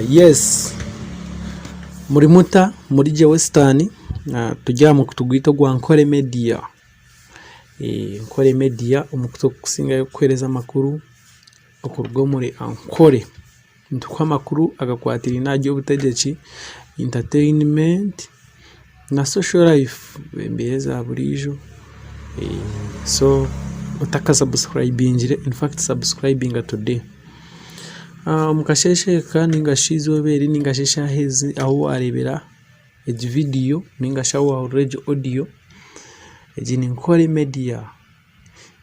Yes muri muta muri gye Western turi aha mukutu gwaitu ogwa Nkore Media, Nkore Media omukutu ogurikusingayo kukuheereza amakuru okuruga omuri Ankore. Nitukuha amakuru agakwatiraine aha by'obutegyeki, entertainment na social life embeera eza buriijo so otakasabusikurayibingire infact sabusikurayibinga today. Omu kasheeshe aka ninga shi eizooba eri ninga shi eshaaha ezi ahu waareebera egi vidiyo ninga shi ahu waahurira egi odiyo, egi ni Nkore Media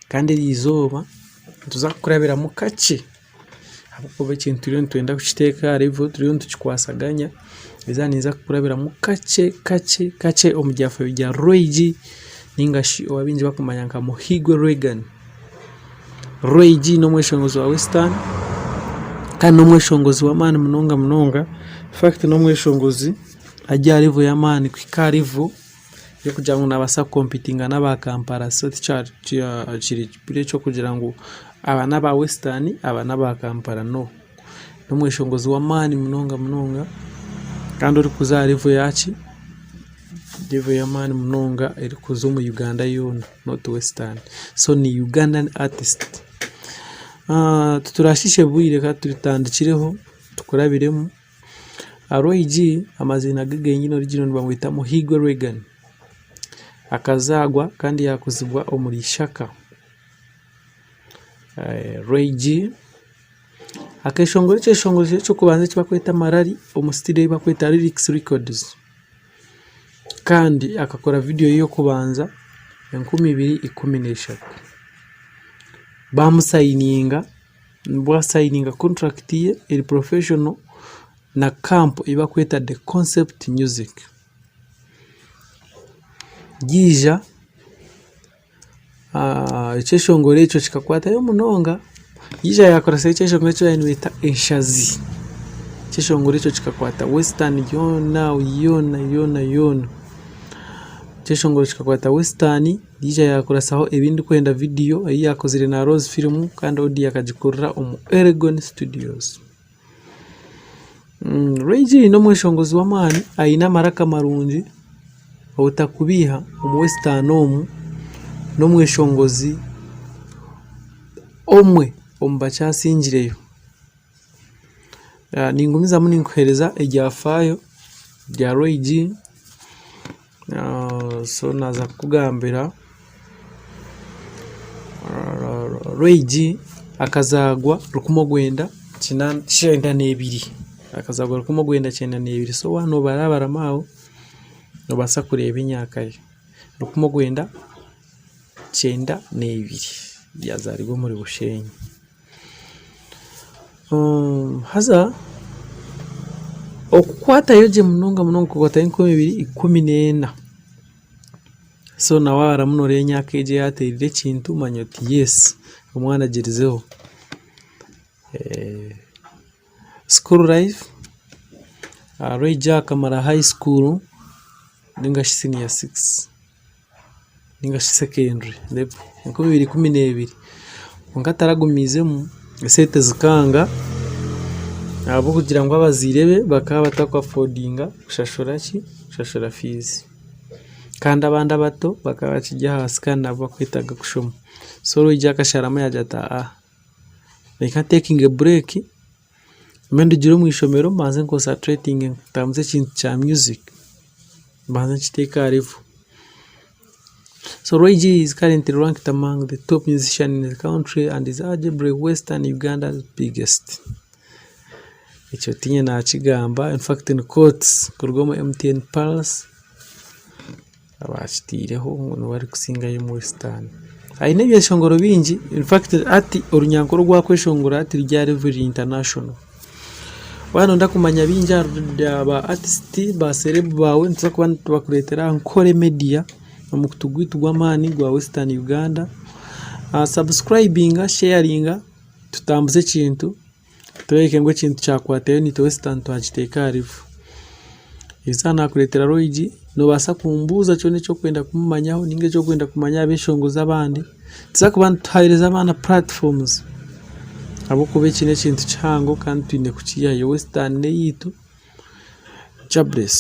kandi eri izooba nituza kukurabiramu kakye ahabw'okuba ekintu turiyo nitwenda kukiteeka aha level turiyo nitukikwasaganya, haza ninza kukurabiramu kakye kakye kakye omu byafaayo bya Roy G ninga shi ou abaingi barikumanya nka Muhigwe Reagan. Roy G n'omweshongozi wa western kandi n'omweshongozi w'amaani munonga munonga, infact n'omweshongozi ari aha level y'amaani kuhika aha level y'okugira ngu naabaasa kukompitinga n'aba Kampala so tikiri eky'okugira ngu aba n'aba western aba n'aba Kampala no. N'omweshongozi w'amaani munonga munonga kandi orikuza aha level yaaki, level y'amaani munonga erikuza omu Uganda yoona not western so ni Ugandan artist. Titurashiishe bwire ka tutandikireho tukurabiremu. Roy G amaziina ge genyini original nibamweta Muhigwe Reagan. Akazaarwa kandi yaakuzibwa omuri Ishaka. Roy G akeeshongora ekyeshongoro kye eky'okubanza eki barikweta Marari omu studio ei barikweta Lyrics Records. Kandi akakora vidiyo ye ey'okubanza 2013. Baamusayininga Nibwo asayininga kontrakiti ye eri porofeshono na kampu ei barikweta The Concept Music. Yaija ekyeshongoro ekyo kikakwatayo munonga, yaija yaakoresa ekyeshongoro eki baabaire nibeeta enshazi. Ekyeshongoro ekyo kikakwata Western yoona yoona yoona yoona. Ekyeshongoro kikakwata Western. Yaija yaakurasaho ebi ndikwenda vidiyo ei yaakozire na Rose Film kandi odiyo akagikorera omu Elgon Studios. Ray G n'omweshongozi w'amaani aine amaraka marungi otakubiiha omu Western omu n'omweshongozi omwe omu bakyasingireyo. Ningumizamu ninkuheereza ebyafaayo bya Ray G. So naaza kukugambira Ray G akazaarwa 1992, akazaarwa 1992 so waaba noobarabaramu aho noobaasa kureeba emyaka ye, 1992 yazaarwa omuri Bushenyi. Haza okukwatayo gye munonga munonga kukwatayo 2014 so na waaba noreeba emyaka egi ei ateerire ekintu manya oti yesi omwana agyerizeho. School life, Ray G akamara high school ningashi senior six. Ninga shi secondary level 2012 kwonka taragumiizemu esente zikanga ahabw'okugira ngu abazaire be bakaba batakwafodinga kushashura ki kushashura fiizi kandi abandi abato bakaba bakiri ahansi kandi nabo bakwetaaga kushoma so oriija akasharamu yaagira ati aa reka ntekinge bureeki mbe ndugire omu ishomero mbanze nkonsateretinge ntambuze ekintu kya music. Mbanze nkiteeke aha level. So Ray G is currently ranked among the top musician in the country and is arguably western Uganda's biggest. Ekyo tinye nakigamba in fact ni quotes kuruga omu MTN Pulse abakiteireho ngu niwe arikusingayo omu western. Aine ebyeshongoro bingi in fact hati orunyankore orwakweshongora hati ruri aha level eri international. Waaba noyenda kumanya bingi aha ba artist ba celeb baawe nituza kuba nitubakureetera aha Nkore media omukutu gwaitu gw'amaani gwa western Uganda. Sabusikurayibinga, sheyaringa tutambuze ekintu tworeke ngu ekintu kyakwatayo naitwe western twakiteeka aha level. Eizooba naakureetera Roy G, noobaasa kumbuuza kyona eki orikwenda kumumanyaho nainga eki orikwenda kumanya aha b'eshongozi abandi. Nituza kuba nituheereza abaana platforms. Ahabw'okuba eki n'ekintu kihango kandi twine kukiihayo. Western n'eyaitu. Jah bless.